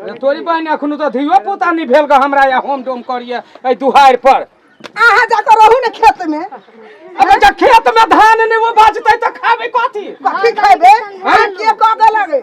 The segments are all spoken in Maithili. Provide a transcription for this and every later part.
रे तोरी बहिन अखनो तऽ धियो पुता नहि भेल ग हमरा या होम डोम करिए एहि दुहारि पर। अहाँ जाकऽ रहू ने खेत में। अबे जब खेत में धान नहि वो बाजतै तऽ खाबै कथी? कथी खेबै? अहाँ के कऽ के लगे?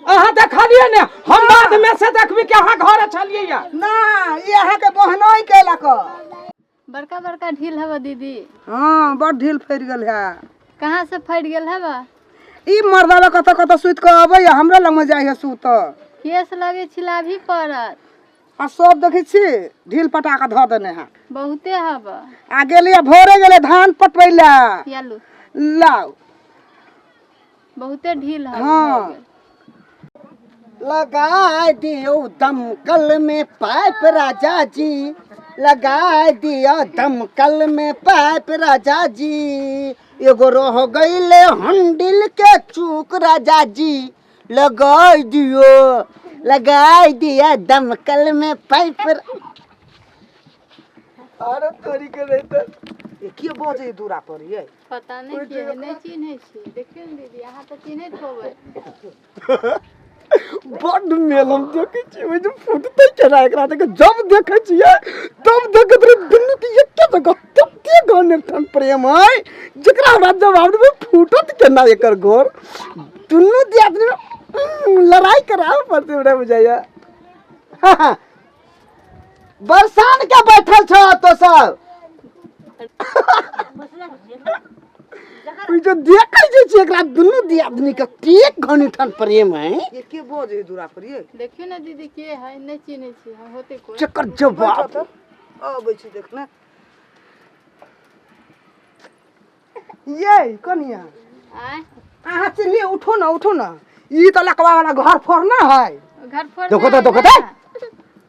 अहाँ देखलियै ने, हम बाद में से देखबी कि अहाँ घर छलियै या ना। ई अहाँके बहनोई केलक। बड़का बड़का ढील हवा दीदी। हाँ, बड़ ढील फड़ि गेल है। कहाँ से फटि गेल हवा? ई मर्दावा कतऽ कतऽ सुति कऽ अबैया, हमरा लगमे जाइ है सुत। केस लगे छिलाभी पड़त। आ सब देखै छी ढील पटा कऽ धऽ देने है। बहुते हवा। आ गेलियै भोरे गेलै धान पटबै लए। यालू लाउ। बहुते ढील हवा। हाँ। लगा दियो दमकल में पाइप राजा जी, लगा दिया दमकल में पाइप राजा जी। एगो रह गईले हंडिल के चूक राजा जी, लगा दियो, लगा दिया दमकल में पाइप। अरे तोरी के नहीं तो ई के बजै दूरा पर ये? पता नहीं के है, नहीं चिन्है छी। देखियौ ने दीदी, अहाँ तऽ चिन्हैत होबै। बड्ड मेल हम देखै छियै, ओहि जे फुटतै केना एकरा देख। जब देखै छियै तब देखैत रही दुनू के एके जगह तते घन एकठाम प्रेम है जकरा हमरा जवाब देबै। फूटत केना एकर घर? दुनू दियादनी में लड़ाई कराबऽ पड़तै हमरा बुझाइया। बरसान के बैठल छ तो सब ई जो देखै जे छी एकरा दुनू दियादनी के एक घनी ठान प्रेम है। ये के बजै दूरा पर ये? देखियौ ने दीदी, के है? नहीं चिन्है छी हम, होते कोई जकर जवाब। अबै छी देखने। ये कनिया। आय। अहाँ चिन्हलियै? उठू ने, उठू ने, ई तऽ लकवा वाला घर फोड़ना है। घर फोड़ देखो तऽ, देखो तऽ,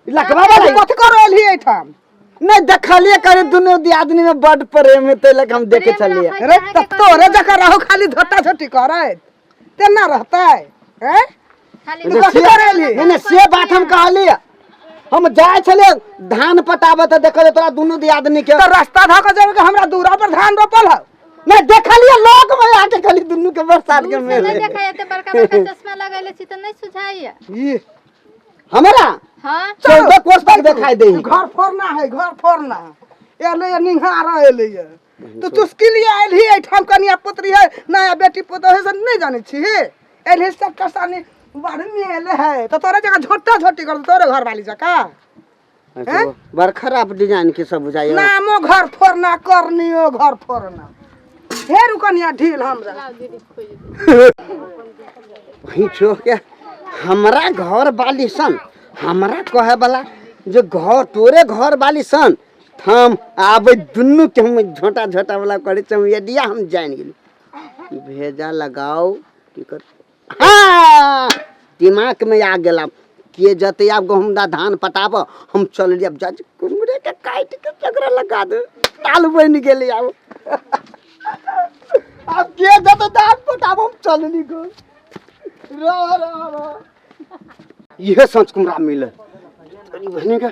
ई लकवा वाला कथी कर एलही एहिठाम? नहीं देखलिए करे दुनू दियादनी में बड प्रेम है, तै लक हम देखे छलिए। अरे तब तोरे जकाँ रहो खाली झोटा झोटी करैत तेना रहतै हैं? खाली तू कथी कर एलही? नहीं नहीं, से बात हम कहलिए। हम जाय छलिए धान पटाबे तऽ देखलिए तोरा दुनू दियादनी के। तऽ रास्ता धऽ कऽ जेबै कि हमरा दूरा पर धान रोपल हौ? नहीं देखलिए लोग में आके खाली दुनू के बरसात के दूर से मेल नहीं देखा, एते बड़का बड़का चश्मा लगैले छी तऽ नहीं सुझाइया ई हमरा। हाँ, 14 कोस तक दिखाई दे। घर फोड़ना है, घर फोड़ना एलै ये, निहार एलै ये। तू चुस्की लिए एलही एहिठाम? कनिया पुत्री है, नया बेटी पुतोह है से नहीं जानै छी। एलही सबटा सानी बड़ मेल है तऽ तोरे जकाँ झोटा झोटी कर तोरे घरवाली जकाँ। बड़ खराब डिजाइन के सब बुझाइया। नामो घर फोड़ना करनियो घर फोड़ना। हे रुकनिया, ढील हमरा। लाउ दीदी, खोजि दे। वही छो के हमरा घर वाली सन हमरा कहे वाला जे घर तोरे घर वाली सन थम आबे दुनू के हम झोटा झोटा वाला करे छै। हम यदिया हम जान गेली भेजा लगाओ की कर। हाँ, दिमाग में आ गेला के जते आब गहुम दा धान पटाब हम चल अब जज कुमरे के काट के चकरा लगा दे ताल बन गेली। आब अब के जते धान पटाब हम चलली गो रो रो रो। इहे सोच कुमरा मिले तोरी बहनी के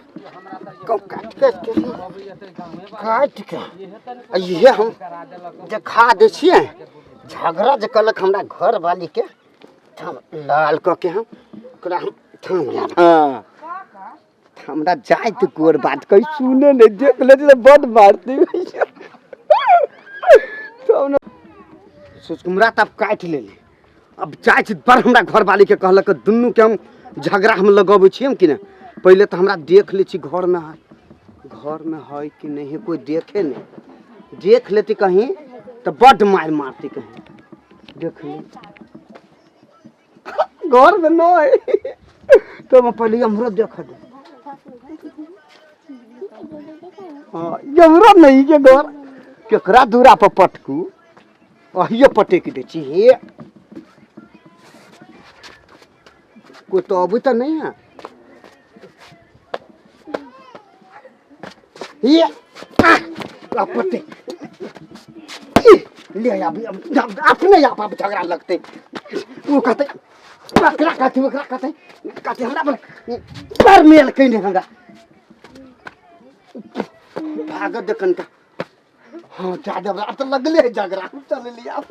कम काट के काट के आ इहे हम देखा दै छियै। झगड़ा जे कहलक हमरा घर वाली के हम लाल कऽ के हम ओकरा हम थाम लाब। हाँ, हमरा जाइत गोर बात कही सुने नहीं, देख ले तऽ बड मारती। सुकुमरा तब काटि लेली। अब जाइ छी बड़ हमरा घरवाली के कहलक दुनू के हम झगड़ा हम लगबै छी हम कि नहि। पहिले तऽ हमरा देख लै छी घरमे है, घरमे है कि नहि है, कोइ देखे नहि। देख लेती कहीं तऽ बड्ड मारि मारती। कहीं देख ले घरमे नहि तऽ हम पहिले हमरो देख दे। हाँ, हमरो नहीं के घर केकरा दूरा पर पटकू, अहिए पटकि दै छी। हे, कोई तो अभी तो नहीं है। ये आ, पटे ई, ले अब अब अपने आप अब झगड़ा लगते। वो कहते ओकरा कहते, ओकरा कहते, कहते हमरा बोले पर मेल कइने हमरा भागत देखन का। हाँ, जा जब अब तो लगले है झगड़ा, हम चल लिया हम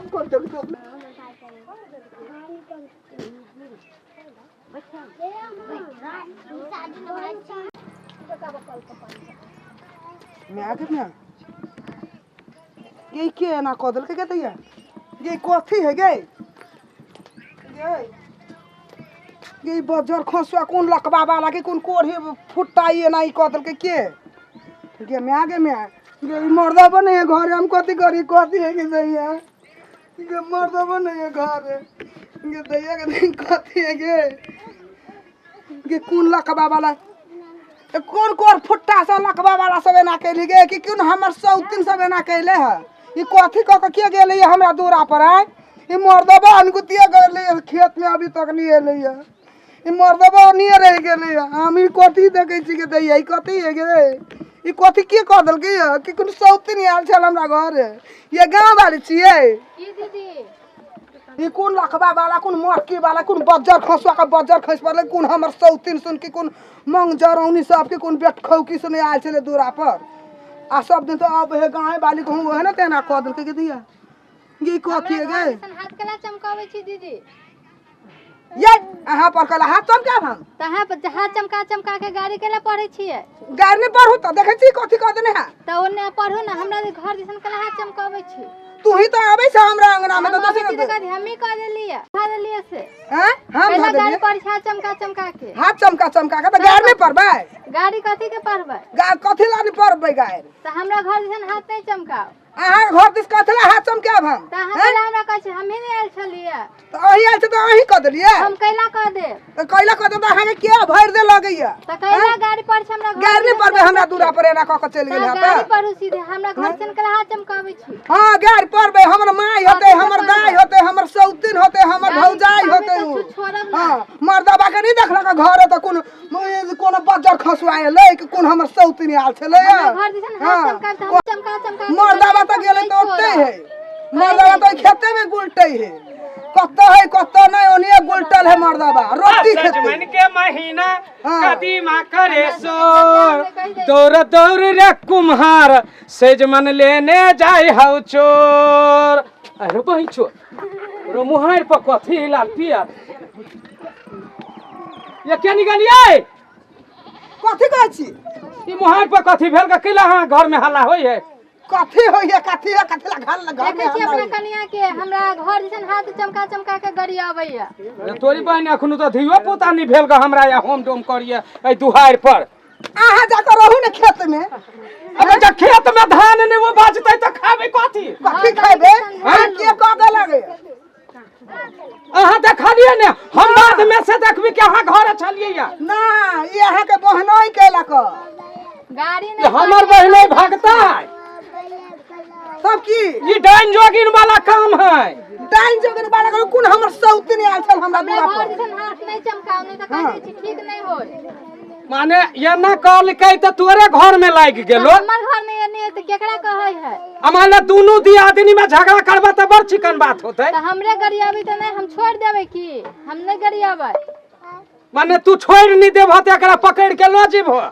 कर देब। माय गे माय, गे के एना कऽ देलकै गे दैया? गे कथी है गे? गे गे बजर खसुआ कोन लकबा वाला के कोन कोढ़ी फुट्टा एना ई कऽ देलकै के गे माय? गे माय गे, ई मर्दा बने है घरे, हम कथी करी? कथी है गे दैया? गे मर्दा बने है घरे गे दैया? गे कथी है गे? गे कोन लकबा वाला, कोन कोर फुट्टा सब लकबा वाला सब एना कैली गे? कि कोन हमर सौतिन सब एना कैले है? ई कथी कऽ के के गेलै हमरा दूरा पर आय? ई मर्दबा अनगुतिया गेलै खेत में, अभी तक नहीं एलै है। ई मर्दबा ओनिये रहि गेलै है। हम ई कथी देखै छी गे दैया? ई कथी है गे? ई कथी के कऽ देलकै है? कि कोनो सौतिन आयल छल हमरा घरे? ये गाँव वाली छियै की दीदी? ई कोन लखबा वाला, कोन मटकी वाला, कोन बज्जर खसुआ के बज्जर खसि पड़लै? कोन हमर सौतिन सुन के कोन मंग जरौनी सबके कोन बेटखौकी सुन आयल छलै दूरा पर? आ सब दिन तऽ अब हे गाँव वाली कहूँ ओहे ने तेना कऽ देलकै गे दैया। गे कथी है गे? हाथ केला चमकाबै छी दीदी? ये अहाँ पर कला हाथ चमकाब हम? तऽ अहाँ पर हाथ चमका चमका के गाड़ी केला पढ़ै छियै? गाड़ी नहि पढ़ू तऽ देखै छी कथी कऽ देने है। तऽ ओन्ने पढ़ू ने, हमरा घर दिसन केला हाथ चमकाबै छी? तू ही तऽ आबै छ हमरा अंगना में तऽ हम आबै दोसर छी तऽ कहै हमही कऽ देलियै, कऽ देलियै से। हैं? हम केला धऽ गाड़ी देलियै पढ़ै छी हाथ चमका चमका के? हाथ चमका चमका के तऽ गाड़ी नहि पढ़बै? गाड़ी कथी के पढ़बै? गा कथी ला नहि पढ़बै गाड़ी? तऽ हमरा घर दिसन हाथ नहि चमकाउ। अहाँ घर दिस कथी ला हाथ चमकायब हम? तऽ अहाँ कैला हमरा कहै छी? हमही नहि आयल छलियै। तऽ अहीं आयल छी तऽ अहीं कऽ देलियै। हम कैला कऽ देब? तऽ कैला कऽ देब? तऽ अहाँके के भरि दे लगैया? तऽ कैला गाड़ी पर छै हमरा घर? गाड़ी नहि पढ़बै, हमरा दूरा पर एना कऽ के चलि गेल तऽ है। गाड़ी तऽ पढ़ू सीधे, हमरा घर दिसन कैला हाथ चमकाबै छी? हाँ, गाड़ी पढ़बै। हमर माय होते, हमर दाय होते, हमर सौतिन होते, हमर गाड़ी भौजाई चमकाबै होते तऽ उ। छोड़ब ना। हाँ, मर्दबा के नहीं देखलक घर तऽ कोन कोनो बज्जर खसुआ एलै कि कोन हमर सौतिन आयल छलै? हमरा घर दिसन हाथ चमकाबै तऽ हम चमका चमका के मर्दबा तऽ गेलै तऽ ओते है, मर्दबा तऽ खेते में गुलटे है, कतऽ है कतऽ नहीं, ओनिये गुलटल है मर्दबा। रोटी खेते सजमन के महीना हाँ। कदीमा करे सोर, दौड़ दौड़ रे कुम्हार सजमन लेने जाय हौ चोर। अरे बहिन, रो मुहार पर कथी लाल पियर ये क्या निकलिए? कथी कहै छी? ई मुहार पर कथी भेल? कैला अहाँ घर में हल्ला होय है? कथी होइए? कथी है? कथी ला घर घर में देखै छी हल्ला अपना होइए? कनिया के, हमरा घर दिसन हाथ चमका चमका के गाड़ी अबैया। रे तोरी बहिन, अखनो तऽ धियो पुता नहीं भेल ग हमरा या होम डोम करिए एहि दुहार पर। अहाँ जाकऽ रहू ने खेत में। अबे जब खेत में धान नहीं वो बाजतै तऽ खाबै कथी? कथी खेबै? के कऽ के लगैया? अहाँ देखलियै ने, हम बाद में से देखबी कि अहाँ घर छलियै या ना। ई अहाँके बहनोई केलक। गाड़ी ये नहि हमर बहने भगता है। तब की? ई डाइन जोगिन वाला काम है। डाइन जोगिन वाला के कोन हमर सौतिन आयल छल हमरा हमरा दूरा घर पर? दिसन हाथ नहि चमकाउ, नहि तऽ कहि दै छी ठीक नहि होय। माने एना कहलकै तऽ तोरे घर में लागि गेलो? हमर घर में एने तऽ केकरा कहै है? आ मान ले दुनू दियादिनी में झगड़ा करबा तऽ बड़ चिकन बात होतै। तऽ हमरे गरियाबी तऽ नहि हम छोड़ि देबै की? हम नहि गरियाबै। माने तू छोड़ि नहीं देबह तऽ एकरा पकड़ के लऽ जेबह?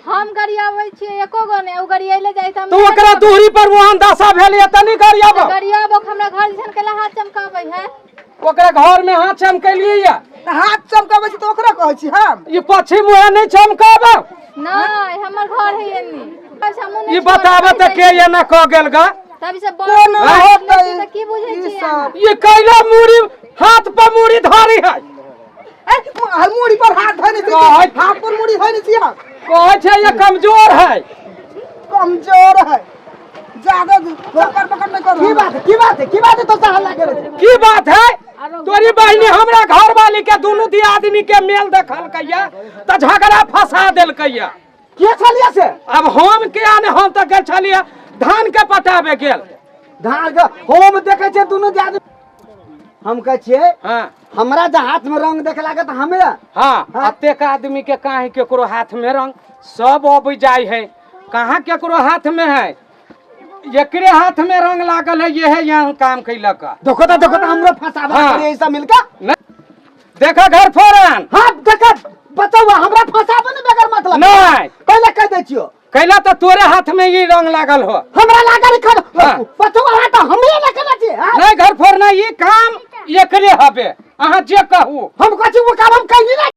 हम गरियाबै छियै एको गो नहि, ओ गरियैले जाइ तऽ हम तू ओकरा दूरी पर वहां दशा भेल या तऽ नहीं गरियाब? गरियाबो। हमरा घर दिसन केला हाथ चमकाबै है? ओकरा घर में हाथ चमकेलियै या? तऽ हाथ चमकाबै छी तऽ ओकरा कहै छी हम? ई पश्चिम मुहे नहीं चमकाब। नहि, हमर घर है एनी। तब से हमहूँ नहि ई बताब छोड़बै। तऽ के एना कऽ गेल गा? तब से कोना होतै तऽ की बुझै ई छी सब? अहाँ? ये कैला मूड़ी हाथ पर मूड़ी धरी है? ए, मूड़ी पर हाथ धोने छी? हाथ पर मूड़ी धोने छी हम? कहै छै ये कमजोर है। कमजोर है, ज्यादा चक्कर पकड़ नहीं करू। की बात है? की बात है? की बात है? तो हल्ला करे छै? की बात है? तोरी बहिनी हमरा घर वाली के दुनू दियादिनी के मेल देखलकैया तऽ झगड़ा फंसा देलकैया। के छलियै से? अब हम के ने, हम तऽ गेल छलियै धान के पटाबे गेल। धान के हम देखै छियै दुनू दियादनी, हम कहै छियै हाँ, हमरा जे हाथ में रंग देखे लागत हमे। हाँ, अतेक आदमी के काहे केकरो हाथ में रंग? सब अबै जाय है, कहाँ केकरो हाथ में है? एकरे हाथ में रंग लागल है। ये है यहाँ काम कैलक। देखो तो, देखो तो, हमरो फंसावा हाँ। करे ऐसा मिलका। देखा घर फोरन। हाँ, देखा बचाओ, हमरा फंसाबो ने बगैर मतलब। नहीं। पहले कह दै छियो। कैला तऽ तोरे हाथ में ई रंग लागल हो? हमरा लागल खर हाँ। बचाओ, तो हमरे लगल छै, हाँ? नहीं घर फोड़ना, ई काम एकरे हबे, अहाँ जे कहू। हम कहै छी वो काम हम कैली ना।